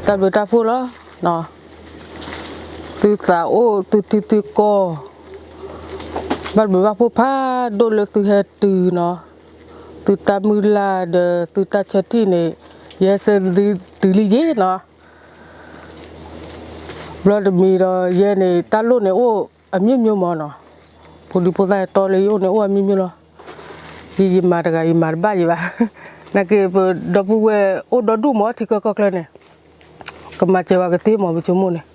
တၢ်ဘျုးတၢ်ဖှိၣ်လီၤ. သုသးအိၣ်သုထံသုကီၢ်, ဘၣ်ဘျုးဘၣ်ဖှိၣ်ဖးဒိၣ်လၢသုဟဲတုၤနီၤ, သုတၢ်မုၢ်လၢ်ဒီးသုတၢ်ဆၢထံၣ်န့ၣ်, ယဲစ့သုတုၤလံယ့နီၤ. ဘျီတမံၤဒီးယဲန့ၣ် တၢ်လိၣ်န့ၣ်အိၣ်အမျိုးမျိုးမးနီၤ, ဖိဒံဖိသၣ်တီလၢယအိၣ်န့ၣ်အိၣ်အမျိုးမျိုးလီၤ. ယယမၤတဂၤယမၤတဘၣ်ယံၤဘၣ်, နာ်က့ပဒီပုၢ်ဝဲၢ်အိၣ်ဒီဒူၣ်မး ထံကီၢ်ကီၢ်ချၢန့ၣ်, ကမၤစၢၤဝဲကသ့မး ပဆိကမိၣ်န့ၣ်,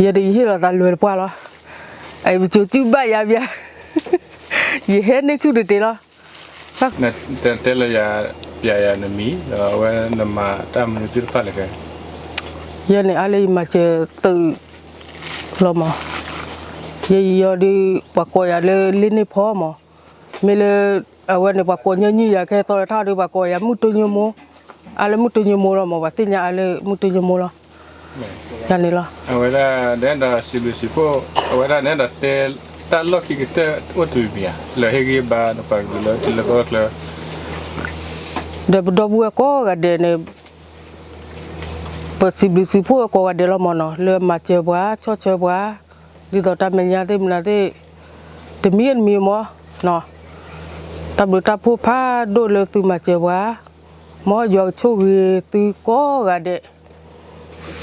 ယဲဒၣ်ယဟ့ၣ်လီၤသးလွဲၢ်တပှၢ်လီၤ. အပစိၤစုၣ်ဘၣ်ယၤဘၣ်, ယဟဲန့ၢ်ဆူၣ်တတ့လီၤ. တဲလၢယၤ, ပျဲယၤနမံၤ ဒီးအဝဲနမၤတၢ်မနုၤသ့ၣ်တဖၣ်လဲၣ်ခဲ, ယဲန့ၣ်အါလၢယမၤစၢၤသုးလီၤမး, ယဲယယီၤဒုး ပှၤကိးယၤလၢလ့န့ၢ်ဖီမး, မ့ၢ်လၢ အဝဲန့ၣ်ပှၤကိးညီနုၢ်ယၤခဲသီလၢထါဒီး ပှၤကိးယၤမုၢ်တိညိမိၢ်, အါလၢမုၢ်တိညိမိၢ်လီၤမး, ပှၤသ့ၣ်ညါအါလၢမုၢ်တိညိမိၢ်လီၤ. ယန့ၣ်လီၤ. အဝဲဒၣ်နအဲၣ်ဒိးစံးဘျုးစံးဖှိၣ်, အဝဲဒၣ်နအဲၣ်ဒိးတဲ တၢ်လီၢ်ခံကတၢၢ်အိၣ်တမံၤမံၤဧါ, လၢဟ့ၣ်ဂံၢ်ဘါပှၤကလုာ်လၢထံလၢကီၢ်ချၢ, ဒီးပဒီပုၢ်ဝဲၢ်ကိးဂၤဒဲးန့ၣ် ပစံးဘျုးစံးဖှိၣ်ကိးဂၤဒဲးလီၤမးနီၤ, လၢမၤစၢၤပှၤ ဆီၣ်ဆၢပှၤ, ဒ်သိးတၢ်မဲာ်ညါသ့ၣ်မနုၤသ့ၣ်, တမံၤတမံၤမး, တၢ်ဘျုးတၢ်ဖှိၣ်ဖးဒိၣ်လၢသုမၤစၢၤပှၤ, မ်ယွၤကဆိၣ်ဂ့ၤသုကိးဂၤဒဲး,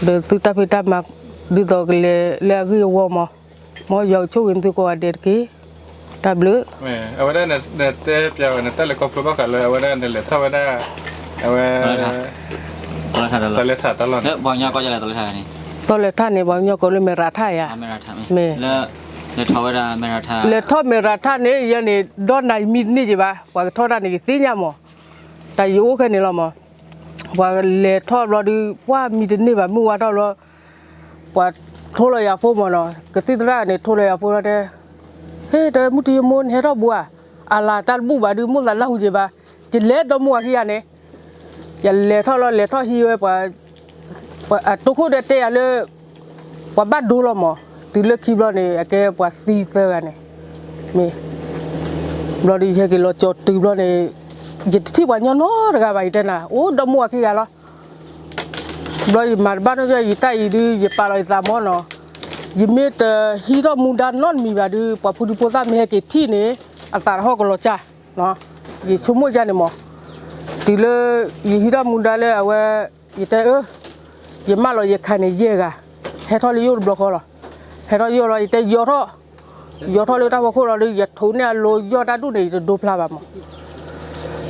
ဒီးသုတၢ်ဖံးတၢ်မၤ ဒ်သိးကလဲၤလၢအဂ့ၢ်အဝီမး, မ်ယွၤကဆိၣ်ဂ့ၤသုကိးဂၤဒဲးတက့ၢ်. တၢ်ဘျုး. အဝဲဒၣ်နတဲပျဲဝဲနတၢ်လဲၤခီဖျိဘၣ်ဃးလၢ အဝဲဒၣ်နလဲၤထီၣ်ဝဲဒၣ် အဝဲ သီလဲထးတၢ်လီၢ်န့ၣ်, သီလဲထးန့ၣ် ပှၤကညီကိးလၢမဲၢ်ရၤထၣ်ဧါ, မ့ၢ် လဲၤထီၣ်မဲၢ်ရၤထၣ်န့ၣ် ယဲန့ၣ် ဒီနၤယမံတန့ၢ်က့ၤဘၣ်, ပှၤကထီၣ်တၢ်န့ၣ် ယသ့ၣ်ညါမး, တၢ်ယအိၣ်ခဲန့ၣ်လီၤမး, ပှၤလဲၤထီၣ်ဘျီဒုး ပှၤမံတန့ၢ်ဘၣ် မုၢ်ဝါထီၣ်ဘျီ ပှၤထိလီၤယၤဖိမးနီၤ, ကသံၣ်သရၣ်န့ၣ် ထိလီၤယၤဖိလီၤတဲ, ဟ့ၣ် တမုၢ်တယိမိၢ် နဟဲထီၣ်ဘူးဧါ, အလၤတၢ်တဘူၣ်ဘၣ်ဒုး မိၢ်သးလၢဟူက့ၤဘၣ်, ယလဲၤဒီမါဝၤခံဂၤန့ၣ်, ယလဲၤထီၣ်လီၤ လဲၤထီၣ်ဟံးဝဲပှၤ, အတိခိၣ်ဒီးတဲယၤလၢ ပှၤဘၣ်ဒိလီၤမး, တုၤလၢခံဘျီန့ၣ် အကဲပှၤသံသၢဂၤန့ၣ်, မ့ၢ် ဘျီဒုးယဟဲက့ၤလီၤကၠီတုၤဘျီန့ၣ်, ယတထံၣ်ပှၤညီနီတဂၤဘၣ် ယတဲနၤ, အိၣ်ဒီမါဝၤခံဂၤလီၤ. ဘျီယမၤတဘၣ်နီတဘျီ ယတၢ်အံၤဒုး ယပာ်လီၤယသးမးနီၤ, ယမ့ၢ်တဟံးထီၣ်မူဒါနီတမံၤဘၣ်ဒုး ပှၤဖိဒံဖိသၣ်မ့ၢ်ဟဲက့ၤထံၣ်န့ၣ် အသးတဟီၣ်ကလီၤစၢ်, ယဆိကမိၣ်ဒ်န့ၣ်မး, တုၤလၢ ယဟံးထီၣ်မူဒါလၢအဝဲ ယတဲအၢ, ယမၢလီၤယခးန့ၣ်ယဲၢ်ဂၤ, ဟဲထီၣ်လၢယအိၣ်တဘျီဃီလီၤ, ဟဲထီၣ်ယအိၣ်လီၤ ယတဲယီၤထီၣ်, ယီၤထီၣ်လၢတၢ်ဖီခိၣ်လီၤဒုး ယထိးန့ၢ်အလိၤယီၢ်တၢ်ဒူၣ်န့ၣ် ယတဒိဖျါဘၣ်မး,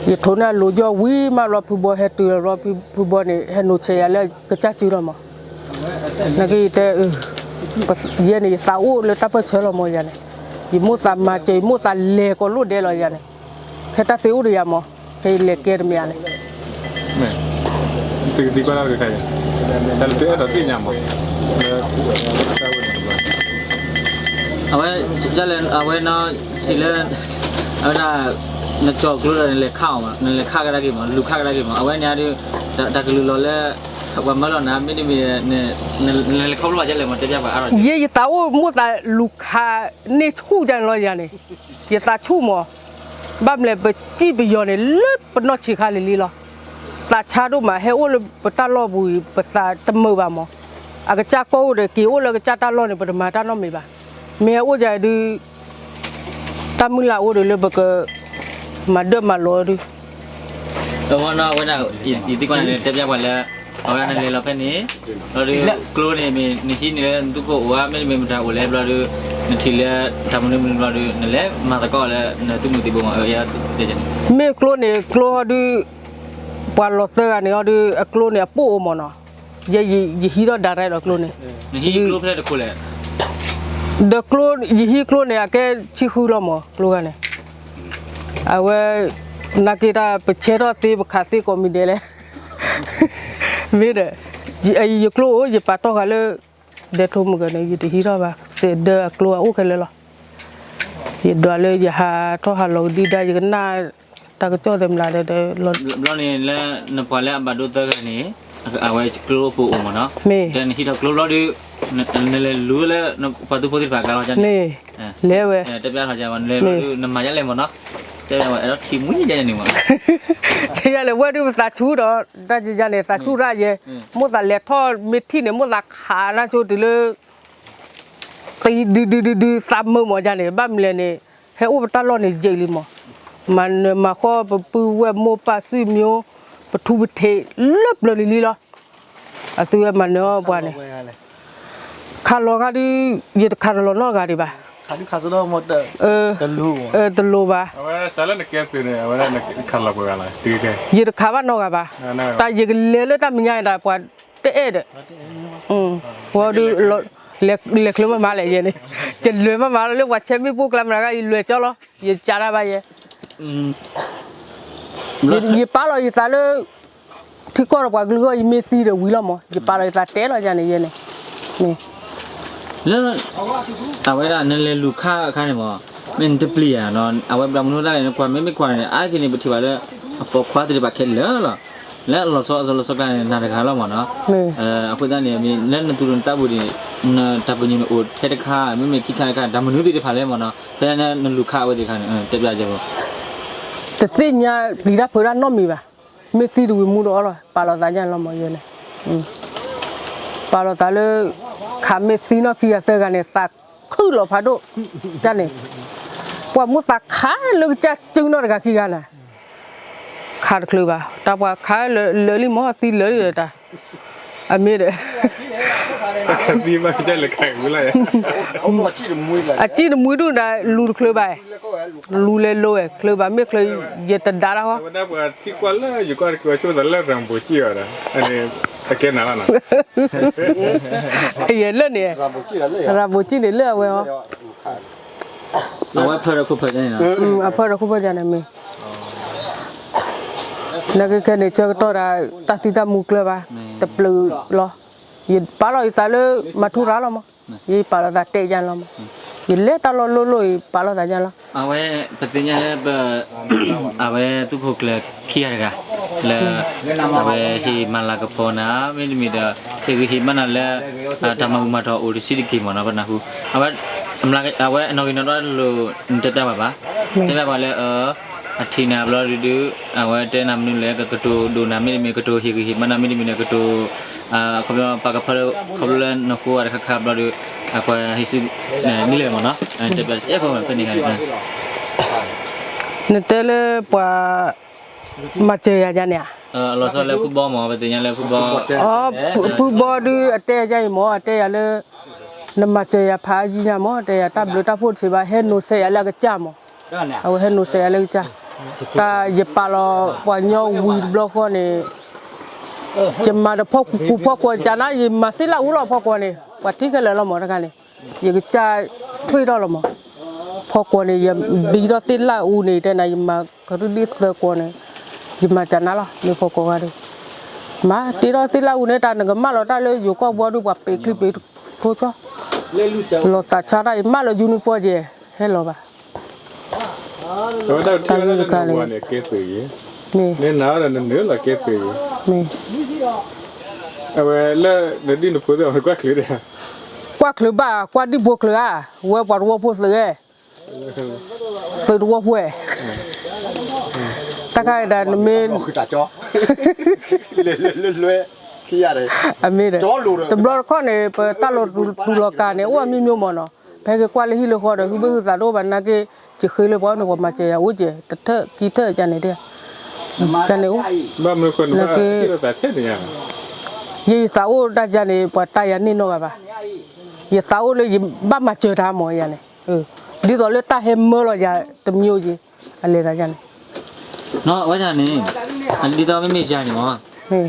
ယထိးန့ၢ်အလိၤယီၢ်ဝံၤမးဘျီ ဖုဘီဟဲတုၤလီၤဘျီ ဖုဘီန့ၣ် ဟဲနိးဆဲးယၤလၢကစၢ်စုလီၤမး, နာ်က့ယတဲ ယဲန့ၣ် ယသးအိၣ်လၢတၢ်ပၢၢ်ဆၢလီၤမးယၤန့ၣ်, ယမိၣ်သးမၤစၢၤ ယမိၣ်သးလဲၤကိးလိၣ်ဒဲးလီၤယၤန့ၣ်, ခဲတၢ်သ့အိၣ်ဒီးယၤမး, ဖဲယလဲၤကဲတမ့ၢ်ဧါန့ၣ် တကသံကွၢ်တၢ်တခါအံၤ, တၢ်လၢသုအဲၣ်ဒိးသ့ၣ်ညါမး, အဝဲ အဝဲနီၤ ထံၣ်လၢ အဝဲဒၣ် နကၠီၤကျိဒီး နလဲၤခးအီၤမး နလဲၤခးကဒါက့ၤမး လူၤခးကဒါက့ၤမး အဝဲန့ၣ်ဒုး တၢ်ကလုၢ်လီၤလၢ ပှၤမၢလီၤနၤ မ့တမ့ၢ် နလဲၤခီဖျိဘၣ်ဒ်လဲၣ်မး တဲပျဲပှၤအါထီၣ် ယဲယသးအိၣ်မိၣ်သးလူၤခးန့ၢ်ဆူၣ်ဒ်န့ၣ်လီၤယၤန့ၣ်, ယသးဆူၣ်မး, ဘၣ်မနုၤလဲၣ် ပစံၣ်ပယီၤန့ၣ် လၢပနီၢ်ဆံးခါလံၤလံၤလီၤ, သးဆါဒိၣ်မး ဟဲအိၣ်လၢပတၢ်လီၢ်ပူၤအံၤ ပသးတမုာ်ဘၣ်မး, အကစၢ်ကီၢ်အိၣ်ဒီး က့ၤအိၣ်လၢကစၢ်တၢ်လီၢ်န့ၣ် ပတမၤတၢ်နီတမံၤဘၣ်, မ့ၢ်ဟဲအိၣ်ဒ်အံၤဒုး တၢ်မုၢ်လၢ်အိၣ်ဒီးလၢပက မၤဒၢၣ်မၤလီၤဒုး အဝဲဒၣ် ယသံကွၢ်န့ၣ် တဲပျဲပှၤလၢ အဝဲဒၣ်နလဲၤလီၤဖဲန့ၣ် ဘျီဒုး ကျိန့ၣ်မ့ၢ်နဟံးန့ၢ်လၢနသုးခိၣ်အိၣ်ဧါ မ့တမ့ၢ်မတၤအိၣ်လဲၣ် ဘျီဒုး နထံၣ်လၢတၢ်မနုၤမနုၤဘျီဒုး နလဲၤမၤသကိးလၢနသုးမုၢ်သံၣ်ဘိမး အဝဲယတဲန့ၣ် မ့ၢ်ကျိန့ၣ် ကျိဟီဒုး ပှၤလီၤသၢဂၤန့ၣ်ဟီဒုး အကျိန့ၣ်အပိၢ်အိၣ်မးနီၤ, ယဲယဟံးထီၣ်ဒၣ်ရဲၣ်ဒီးကျိန့ၣ် နဟံးကျိဖဲလဲၣ်တခိၣ်လဲၣ် ဒီးကျိ ယဟံးကျိန့ၣ် အကဲဆံဃုလီၤမး ကျိဂၤန့ၣ် အဝဲ နာ်က့တၢ်ပဆဲထီၣ်သ့ပခးသ့ကိးမံၤဒဲးလဲၣ် မ့ၢ်ဒီး ယကျိအိၣ် ယပာ်တီၢ်ဃာ်လၢ ဒဲထိမုၢ်ဂၤန့ၣ် ယတဟံးထီၣ်ဘၣ် စဲးဒၢအကျိအအိၣ်ခဲလၢာ်လီၤ. ယဒွးလၢယဟးထီၣ်ဟးလီၤကဒံဒါ ယကနၣ်တၢ်ကစီၣ်သ့ၣ်မနုၤဒီး ဘျီန့ၣ်လၢနပှၤလၢအဘၣ်ဒိသၢဂၤန့ၣ် အဝဲကျိပိအိၣ်မးနီၤ မ့ၢ် တဲနဟံးထီၣ်ကျိဘျီဒုး နလဲၤလူၤလၢ ပှၤသုးဖိသ့ၣ်တဖၣ်အကျါလီၤန့ၣ် မ့ၢ် လဲၤဝဲ တဲပျဲထီၣ်ကဘၣ် နလဲၤဘျီဒုး နမၤဒ်လဲၣ်မးနီၤ တဲဝဲအဲၣ်ဒိးထံၣ်မှံယဲန့ၣ်မး, ယဲလဲၣ် ဝဲဒုးပသးဆူၣ်ဒီး တၢ်ယဲန့ၣ် သးဆူၣ်တၢ်ယဲ, မိၣ်သးလဲၤထီၣ်မ့ၢ်ထံၣ်န့ၣ် မိၣ်သးခးနၢ်ဆိတုၤလၢ ဒုဒုဒုဒု သးမုာ်မးယဲန့ၣ် ဘၣ်မနုၤလဲၣ်န့ၣ် ဟဲအိၣ်ပတၢ်လီၢ်န့ၣ်ယဲလံမး, မၤနၢၤမၤဃီၣ် ပပုၢ်ဝဲၢ်မိၢ်ပၢ် ဆွေမျိုး ပထူပထံး လၢပျၢၤလံလံလီၤ, အသုဝဲမၤနၢၤအီၤပှၤန့ၣ်, ခးလီၤခါဒုး ယတခးတလီၤနီတဂၤဒံးဘၣ်, တလိၤဘၣ်, ယတခးဘၣ်နီတဂၤဘၣ်, တၢ်ယကလဲၤလၢတၢ်မဲာ်ညါဒၣ် ပှၤတအဲၣ်ဒီး ဝဲဒုး လဲၤချုးမးမးလဲၣ်ယဲန့ၣ်, ယလဲၤမးမးလီၤလၢပှၤဆဲမ့ၣ်ပိၢ်ကျါမနုၤဂၤ ယလဲၤကၠီလီၤ, ယကးတၢ်ဘၣ်ယဲ, ယပာ်လီၤယသးလၢ ထံကီၢ်ဒီးပှၤကလုာ်ဂီၢ် ယမ့ၢ်သံဒီးဝံၤလီၤမး ယပာ်လီၤယသးတဲလီၤယဲန့ၣ်ယဲန့ၣ်, လၢ အဝဲဒၣ်နလဲၤလူၤခးအခါန့ၣ်မး, မ့ၢ်နတပျံၤဧါနီၤ အဝဲဘျီမနုၤသၣ်လဲၣ် နကွၢ်မ့မ့ၢ်ကွၢ်န့ၣ် အါတက့ၢ်န့ၣ် ပထံၣ်ဘၣ်လၢ အပိာ်ခွါသ့ၣ်တဖၣ်ခဲလၢာ်လီၤ, လၢအလီၤဆီအလီၤဆီကျါန့ၣ် နၤတဂၤလီၤမးနီၤ, အဃိသတးန့ၣ် လၢနသူၣ်နသးပူၤန့ၣ် နတၢ်ပညိၣ်န့ၣ်အိၣ်ထဲတခါ မ့မ့ၢ်ခံခါတခါ တၢ်မနုၤသ့ၣ်တဖၣ်လဲၣ်မးနီၤ ဖဲနလူၤခးအဝဲသ့ၣ်တခါန့ၣ် တဲပျးကဲဖိ တသ့ၣ်ညါပျံၤတၢ်ဖုးတၢ်နီတမံၤဘၣ်, မ့ၢ်သံတဝံၤမူဒီးအီလီၤ ပာ်လီၤသးယဲန့ၣ်လီၤမးယဲန့ၣ်, ပာ်လီၤသးလၢ ခးမ့ၢ်သံနီၢ်ခံဂၤသၢဂၤန့ၣ် သးခုၣ်လီၤဖးဒိၣ်, တၢ်န့ၣ်, ပှၤမူသးခးလၢကစၢ်စုနီၢ်တဂၤခံဂၤန့ၣ်, ခးတချုးဘၣ် တၢ်ပှၤခးလၢာ်လၢာ်လံမး သံလၢာ်လံဒီးတၢ်, အမ့ၢ်ဒီး အစံၣ်တမှံဒုၣ်ဒါ လူၤတချုးဘၣ်, လူၤလဲၤလိၤဝဲ ချုးဘၣ်မ့ၢ်ချုး ယတဒါတၢ်ဟီ, အကဲနၤလီၤနီၤ, ယလၢန့ၣ်, ရၤဘိးကံၣ်န့ၣ်လၢအဝဲဟီ, အဝဲဖၢဒီးခိၣ်ဖၢန့ၣ်, အဖၢဒီးခိၣ်ဖၢန့ၣ်, နကခဲန့ၣ် ဆၢကတီၢ်ဒၣ် တၢ်သံတၢ်မူကျၢၤဘၣ်, တပျုာ်လီၤ, ယပာ်လီၤယသးလၢ မၤထူရၤလီၤမး, ယပာ်လီၤသးတဲယါလီၤမး, ယလဲၤတၢ်လီၢ်လိၣ်လိၣ် ယပာ်လီၤသးယါလီၤ, အဝဲပသ့ၣ်ညါလၢပ အဝဲသူၣ်ခိၣ်ကျၢၢ်ခံဂၤတဂၤ လၢ အဝဲဟ့ၣ်မၤလၤကပီၤနၤ မ့တမ့ၢ်ဒီး ဟ့ၣ်ဂံၢ်ဟ့ၣ်ဘါနၤလၢ တၢ်မၤဘူၣ်မၤထီၣ်အိၣ်တဆံးတက့ၢ်မ့ၢ်နီၤ ပနၢ်ဟူ, အဝဲ အဝဲအနီၣ်ဂံၢ်နီၣ်ဒွးတလိၣ် နတဲပျးဘၣ်ဘၣ်, တဲပျးပှၤလၢ အထံၣ်နၤဘျီဒုဒု အဝဲတဲနၤမနုၤလဲၣ် ကကတိၤဒိၣ်နၤမ့တမ့ၢ် ကတိၤဟ့ၣ်ဂံၢ်ဟ့ၣ်ဘါနၤမ့တမ့ၢ်ဒီး ကတိၤ ခီဖျိပာ်ကဖၢ ခီဖျိလၢနဃိအတခါခါဘျီဒီး အပှၤဟံးစု မံၤလဲၣ်မ့ၢ်နီၤ တဲပျးတကဲဖိဖဲန့ၣ်ခါန့ၣ် နတဲလၢပှၤ မၤစၢၤယၤယါန့ၣ်ဧါ, လီၤဆီလၢဖုဘီမ့ၢ် ပသ့ၣ်ညါလၢဖုဘီ, ဖုဘီဒုးအတဲယၤအံၤမ့ၢ် အတဲယၤလၢ နမၤစၢၤယၤဖးယံာ်ညါမ့ၢ် တဲယၤတၢ်ဘျုးတၢ်ဖှိၣ်တသ့ဘၣ် ဟဲနိးစဲးယၤလၢအကစၢ်မ့ၢ်, အဝဲဟဲနိးစဲးယၤလၢကစၢ်, တၢ်ယပာ်လီၤပှၤညီဝံၤတဘျီဃီန့ၣ် ယမၤဒီးဖီကူၢ်ဖီကွီၤကနါ ယမၤသ့လၢအူလီၤဖီကွီၤန့ၣ် ပှၤထံၣ်ခဲလၢာ်လီၤမ့ၢ်တခါန့ၣ်, ယကစၢ်ထွံၣ်ထီၣ်လီၤမ့ၢ်, ဖီကွီၤန့ၣ် ယဘံထီၣ်သ့လၢအူန့ၣ် တဲနၤ ယမၤကရူၢ်ဒ်သၢကွီၤန့ၣ်, ယမၤကနါလီၤ မ့ၢ်ဖီကွီၤဂၤဒီး, မၤတ့ထီၣ်သ့လၢအူန့ၣ် တၢ်နကမၢလီၤတၢ်လၢယိၤကီၢ်ဘီဒုး ပှၤပ့ၤချံပ့ၤဖိကီၢ်, လီၤသးဆါတၢ် ယမၢလီၤ uniform ကဲ ဟဲလီၤဘၣ် တၢ်ဂ့ၢ်တခါန့ၣ်, မ့ၢ်, မ့ၢ်, အဝဲလၢနဒ်နဖိသ့ၣ်အီၤ ကွၢ်ချုး, ကွၢ်ချုးဘၣ် ကွၢ်ဒ်ဖိချုးဧါ, ဝဲပှၤတဝီဖိသုးဧဲ, သုးတဝီဖိဧဲ, တၢ်ခါအံၤဒၣ်နမ့ၢ် အမ့ၢ်ဒီး, တဘျီတခီၣ်န့ၣ် ပတၢ်လီၤတူၢ်လီၤကာ်န့ၣ် အိၣ်အမျိုးမျိုးမ့ၢ်နီၤ, ဖဲက့ၤကွၢ်လၢဟံၣ်လၢဃီဒီး ဟုဘၣ်ဟုသးတအိၣ်ဘၣ် နာ်က့ ယဃ့လၢပှၤန့ၣ် ပှၤမၤစၢၤယၤအိၣ်ကဲ တထၢၣ်ခံထၢၣ်ယါန့ၣ်, ယသးအိၣ်တၢ်ယါန့ၣ် ပှၤတၢ်ယၤန့ၢ်နီတဂၤဘၣ်, ယသးအိၣ်လၢယဘၣ်မၤစၢၤတၢ်မ့ၢ်ယါန့ၣ်, ဒ်သိးလၢတၢ်ဟဲမၢလီၤယၤတမျိုးက့ အလဲၤသးယါန့ၣ် အဝဲဒၣ်န့ၣ်, ဒ်သိးမ့မ့ၢ်ယၤန့ၣ်မ့ၢ်,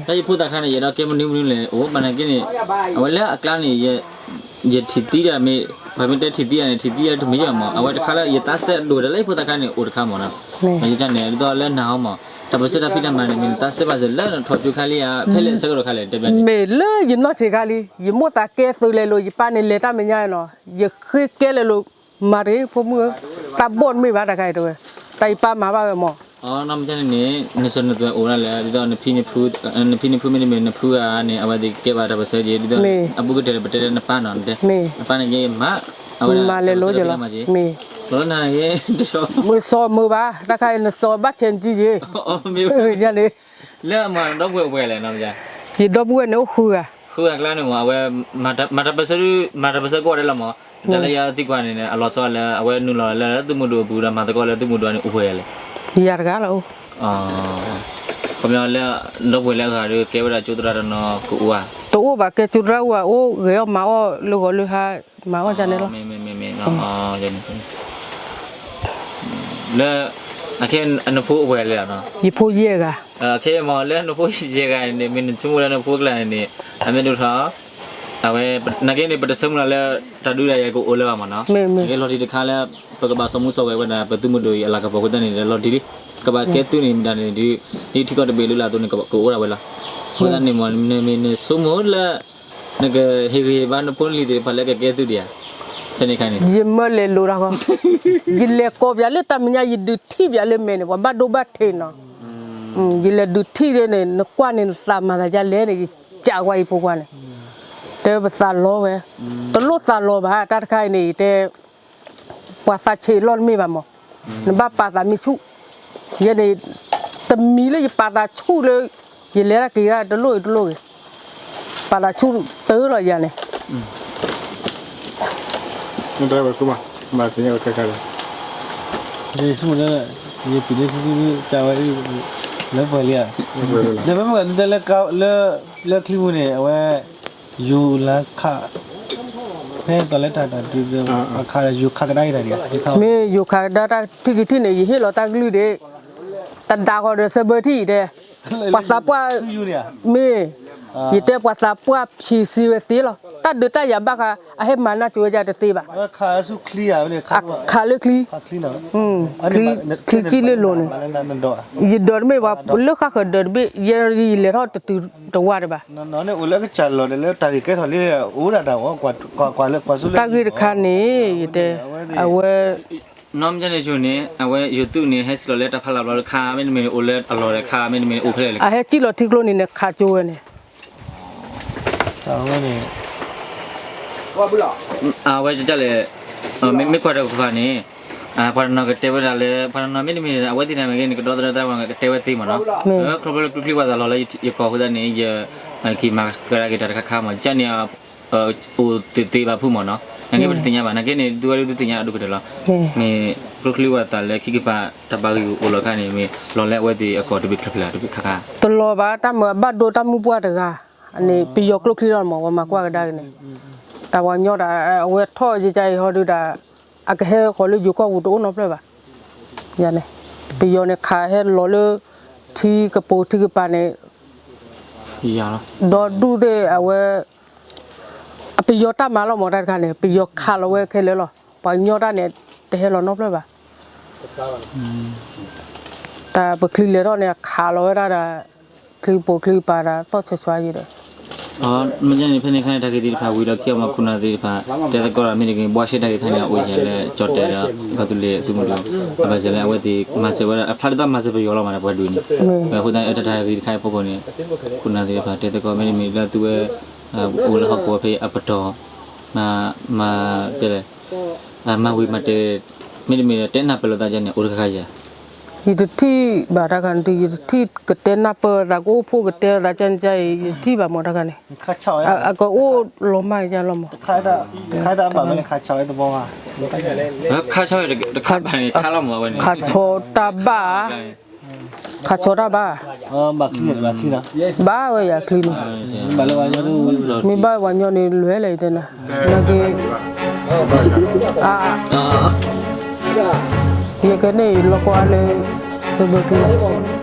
တၢ်ယဖိသၣ်ခါန့ၣ် ယအဲၣ်ဒိးကဲမနုၤမနုၤလဲၣ် အိၣ်ဘၣ်နာ်က့န့ၣ်, အဝဲလၢအကျါန့ၣ်, ယထံၣ်သံဒၣ်မ့ၢ်, ပှၤမ့ၢ်တဲထံၣ်သံဒၣ်န့ၣ် ထံၣ်သံဒၣ်တမံၤမ့ၢ်, အဝဲတခါလၢယသးစဲဒိၣ်ဒီးလၢယဖိသၣ်ခါန့ၣ် အိၣ်တခါမ့ၢ်နီၤ, ယန့ၣ် ဒ်သိးလၢနၤဟီမ့ၢ်, တၢ်ပၢဆှၢတၢ်ဖံးတၢ်မၤန့ၣ် မ့ၢ်နသးစဲဘၣ်စၢၤလၢနထီၣ်ကၠိခါလံဧါ ဖဲလဲၣ်ဆၢကတီၢ်ခါလဲၣ် တဲဘၣ်န့ၣ်, မ့ၢ်လၢယနီၢ်ဆံးခါလံ ယမိၣ်သးကဲသုးလဲၤလိာ် ယပၢ်န့ၣ်လဲၤတၢ်မဲာ်ညါနီၤ ယဃ့ကဲလဲၤလိာ် မၤတဂ့ၤ ဖိမုၣ်ဧၢ, တၢ်ဘီၣ်တမ့ၢ်ဘၣ်တခါအံၤတဲဝဲ, တၢ်ယပၢ်မၤဘၣ်ဝဲမ့ၢ်, န့ၣ်န့ၣ်, နစိၤနသွဲၣ်အိၣ်ဒၣ်လဲာ် ဒ်သိး နဖံနဖုမ့တမ့ၢ်နဖုဧါန့ၣ် အဝဲသ့ၣ်ကဲဘၣ်တၢ်ပၢဆှၢက့ၤ ဒ်သိး အဘူးကတၢၢ်ဒီးပတဲလၢနပၢ်နီၤ, နတဲ, နပၢ်န့ၣ်က့ၤမၤ, အဝဲမၤလဲၤလိာ်က့ၤလီၤ, မ့ၢ်, နစီၤမုာ်ဘၣ် တၢ်ခါအံၤ နစီၤဘၣ်ဆဲးနစုယ့ၣ်, ယန့ၣ်, လၢအမၤဒီပုၢ်ဝဲၢ်လဲၣ်နီၤ, ယဒီပုၢ်ဝဲၢ်န့ၣ်အိၣ်ဃုဂၤ, ဃုဂၤအကျါန့ၣ်မး အဝဲ မၤတၢ်ပၢၢ်ဆၢကိးဂၤဒဲးလီၤမး, တၢ်လၢယသံကွၢ်န့ၣ် အလီၤဆီလၢ အဝဲနုာ်လီၤလၢသုးမုၢ်ဒိၣ်အပူၤဒီးမၤသကိးလၢသုးမုၢ်ဒိၣ်န့ၣ် အိၣ်ပှဲၤဂၤလဲၣ်, ယၤတဂၤလီၤ, ခီပညီလၢ ဒီပုၢ်ဝဲၢ်လၢအဂၤဒီး ကဲဝဲဒၣ်ကၠိသရၣ်တနီၤကအိၣ်ဧါ, တအိၣ်ဘၣ် ကဲကၠိသရၣ်အိၣ်ဘၣ် အိၣ်ဂဲၤအီၣ်မၤအီၣ်လၢဂီၤလၢဟါ မၤအီၣ်ဒ်န့ၣ်လီၤ, လၢ အခဲ နဖိအိၣ်ပှဲၤဂၤလဲၣ်, ယဖိယဲၢ်ဂၤ, ခဲမ့ၢ်လၢနဖိယဲၢ်ဂၤန့ၣ် မ့ၢ်နဆိကမိၣ်လၢနဖိကျါန့ၣ်န့ၣ် အမ့ၢ်ဒိၣ်ထီၣ် အဝဲ နာ်က့န့ၣ် ပတဆိကမိၣ်လၢ တၢ်ဒုးတၢ်ယၤကအိၣ်လၢၤဘၣ်မးနီၤ, လီၤတံၢ်တခါလၢ ပကဘၣ်စီၤမူစီၤဝဲဝဲဒၣ် ပသုးမုၢ်ဒိၣ်အံၤအလၤကပီၤအဃိသတးန့ၣ် လီၤတံၢ်လံ, ကဘၣ်ကဲသုးန့ၣ်မတၤန့ၣ်ဒီး ဟံၣ်ထံကီၢ်တဘ့ၣ်လၢ်လၢ်အသိးန့ၣ် ကအိၣ်ဒၣ်ဝဲလီၤ, အဃိသတးန့ၣ်မ့ၢ် နမ့ၢ်နဆိကမိၣ်လၢ နကဟ့ၣ်ဂံၢ်ဘါနဖိလံၤသ့ၣ်တဖၣ်လၢကကဲသုးဒံးဧါ, ဖဲန့ၣ်အခါန့ၣ် ယမၢလဲၤလိာ်တၢ်ဃီ, ယလဲၤကိးပၠးလၢတၢ်မဲာ်ညါ ယဒုးထံၣ်ပၠးလၢမဲာ်န့ၣ် ပှၤဘၣ်ဒိဘၣ်ထံးနီၤ, ယလဲၤဒုးထံၣ်န့ၣ် နကွၢ်န့ၣ် နသးမၤသးဒ်လဲၣ်န့ၣ် ယကးကွၢ်ယဖိခွါန့ၣ်, တဲပသးလီဝဲ, တလိၣ်သးလီဘၣ် တၢ်တခါအံၤန့ၣ် ယတဲ ပှၤသးဆံးလီၤတမ့ၢ်ဘၣ်မး, နဘၣ်ပာ်သးမ့ၢ်ဆူၣ်, ယဲန့ၣ် တမံၤလၢယပာ်သးဆူၣ်လၢ ယလဲၤတၢ်က့ၤတၢ်တလိၣ်ဂ့ၤတလိၣ်ဂ့ၤ, ပာ်သးဆူၣ်တၢ်လီၤယၤန့ၣ် ယဆိကမိၣ်လၢ ယပံၤလၢထံထံကဝဲ လၢပှဲၤလံဧါ, ဒီးမ့မ့ၢ်တဲလၢ လၢချံပူၤန့ၣ် အဝဲ ယူၤလၢခး ဖဲတၢ်လၢတၢ်တၢ်ဒုး အခးယူၤခးကဒါက့ၤတၢ်ဒံးဧါ, မ့ၢ်ယူၤခးကဒါတၢ်ထံၣ်က့ၤထံၣ်န့ၣ် ယဟ့ၣ်လီၤတၢ်ကလုၢ်ဒံး, တဒါဃီဒီးသဘၢထံၣ်အံၤတဲ, ပှၤသးပှၢ်, မ့ၢ်, ယတဲပှၤသးပှၢ်ဖံးစ့ဝဲသ့လီၤ, တၢ်ဒုးတၢ်ယၤဘၣ်ဃး အဟဲမၤနၢ်ကၠိဝဲဒၣ်တသ့ဘၣ်, ခးလၢချံ, ချံကၠံၣ်လ့လိၤန့ၣ်, ယဒၢးတမ့ၢ်ဘၣ် လၢဃၣ်ဃၢၤဒၢးတဘ့ၣ် ယဲယလဲၤထီၣ်တတုၤတဝါတဘၣ် တၢ်ဂ့ၢ်တခါန့ၣ် ယတဲ, အဝဲ, နီၢ်မ့ၢ်န့ၣ်ဆိန့ၣ် အဝဲယိၤသုးန့ၣ် ဟဲစံၣ်လီၤလၢတၢ်ဖးလၢ်ဘျီတခါ မ့တမ့ၢ်န့ၣ်အိၣ်လၢအလီၢ်ဒီးခါ မ့တမ့ၢ်န့ၣ်အိၣ်ဖဲလဲၣ်, အဟဲစံၣ်လီၤထံကျိန့ၣ်န့ၣ် ခးကၠိဝဲန့ၣ် အဝဲလဲၣ်, မ့ၢ်ကွၢ်တကပၤန့ၣ် ပှၤတနီၤကတဲဝဲဒၣ်လၢ ပှၤတနီၤမ့တမ့ၢ်န့ၣ် အဝဲသ့ၣ်န့ၣ်မ့ၢ်ဂ့ၤန့ၣ် ကဒီသဒၢတၢ်ဝဲကတဲဝဲသ့မ့ၢ်နီၤ, ခီဖျိလၢကျိချံဝၣ်သးလီၤလၢယကီၢ်အဃိသတးန့ၣ် ယက့ၤမၤကဒါက့ၤတၢ်တခါခါမ့ၢ် ကန့ၣ် အိၣ်သ့သ့ဘၣ်ဖုးမ့ၢ်နီၤ, နာ်က့ပတသ့ၣ်ညါဘၣ် နာ်က့န့ၣ် သုဝဲဒၣ်သုသ့ၣ်ညါအဒိၣ်ကတၢၢ်လီၤ, မ့ၢ်ကျိချံဝၣ်သးလၢခံကပၤ တၢ်ဘၣ်ဂ့ၢ်အိၣ်လီၤခါန့ၣ် မ့ၢ်လီၤလၢအဝဲသ့ၣ်အကီၢ်တဘ့ၣ်ဖျၢၣ်ဖျၢၣ်တဘ့ၣ်ခါခါ, တလီၤဘၣ် တၢ်မၤအဘၣ်ဒိတၢ်မုၢ်ပှၢ်တဂၤ, အန့ၣ် ပယီၤကျိချံလီၤမ့ၢ် ပှၤမၤကွၢ်ကဒါက့ၤန့ၣ်, တၢ်ပှၤကညီတၢ် အဝဲထီၣ်ယကါအံၤဟီဒုးတၢ်, အကဟဲဃီၤလၢယိၤကီၢ်ပူၤတအိၣ်နီတဖျၢၣ်ဘၣ်, ယၤန့ၣ်, ပယီၤန့ၣ်ခးဟဲလီၤလၢ ထံကပိာ်ထံကပၤန့ၣ် ဒီဒူၣ်သ့ၣ်အဝဲ အပယီၤတၢ်မၤလီၤမ့ၢ်တၢ်တခါန့ၣ် ပယီၤခးလီၤဝဲခဲလၢာ်လီၤ, ပှၤကညီတၢ်န့ၣ် တဟဲလီၤနီတဖျၢၣ်ဘၣ်, တၢ်ပချံလဲၤထီၣ်န့ၣ် အခးလီၤဝဲဒၣ်ဒီး ချံကပိာ်ချံကပၤဒီး သီၣ်ဆွဲဆွဲယံၤဒီး မ့ၢ်န့ၣ် ဖဲန့ၣ်ခါန့ၣ် တၢ်ဂ့ၢ်သ့ၣ်တဖၣ်ဝံၤဒီး ခံအီၤမၤခိၣ်နၢ်သ့ၣ်တဖၣ် တဲသကိးဒီးမ့ၢ်တဂ့ၤ ဘှါရှဲတၢ်ဂ့ၢ်တခါန့ၣ် အအိၣ်ယဲလၢကၠီၣ်တဲာ်ဒီး ကီၢ်သူလ့ၤသုးမုၢ်ဒိၣ် အဘၣ်စၢၤလၢအဝဲသ့ၣ် မၤစၢၤဝဲဒၣ် အဖျါလၢတၢ်မၤစၢၤပယီၤလီၤမး ပှၤဒုးန့ၣ် အဃိသတးန့ၣ် တၢ်ဂ့ၢ်တခါအံၤအဖီခိၣ်န့ၣ် ခိၣ်နၢ်သ့ၣ်တဖၣ် တဲသကိးမ့တမ့ၢ်လၢသုဝဲ အိၣ်လၢဟီၣ်ကဝီၤဖဲအပတီၢ် မၤ မၤ တဲလဲၣ် မၤဝံၤမၤတဲာ် မ့တမ့ၢ်ဒီး တဲနၢ်ပၢၢ်လိာ်သးဒ်န့ၣ် အိၣ်တခါခါယၤ ယတထံၣ်ဘၣ်တၢ်ခါန့ၣ် ယတထံၣ်ကတဲနၢ်ပၢၢ်သး ကအိၣ်ဖှိၣ်ကတဲလိာ်သးကန့ၣ်ကါအံၤ ယတထံၣ်ဘၣ်မ့ၢ်တၢ်ခါန့ၣ် အကအိၣ်လီၤမၢ်ယါလီၤမး ခါဆီတဘၣ် ခါဆီတၢ်ဘၣ် ဘၣ်ဝဲယၤချံန့ၣ် မ့ၢ်ဘၣ်ဝဲယၤချံန့ၣ် လွဲၢ်လၢယတဲနၤ နာ်က့ ယကဲန့ၣ် လီၤကီအါလၢ စၢဘၢချံလီၤ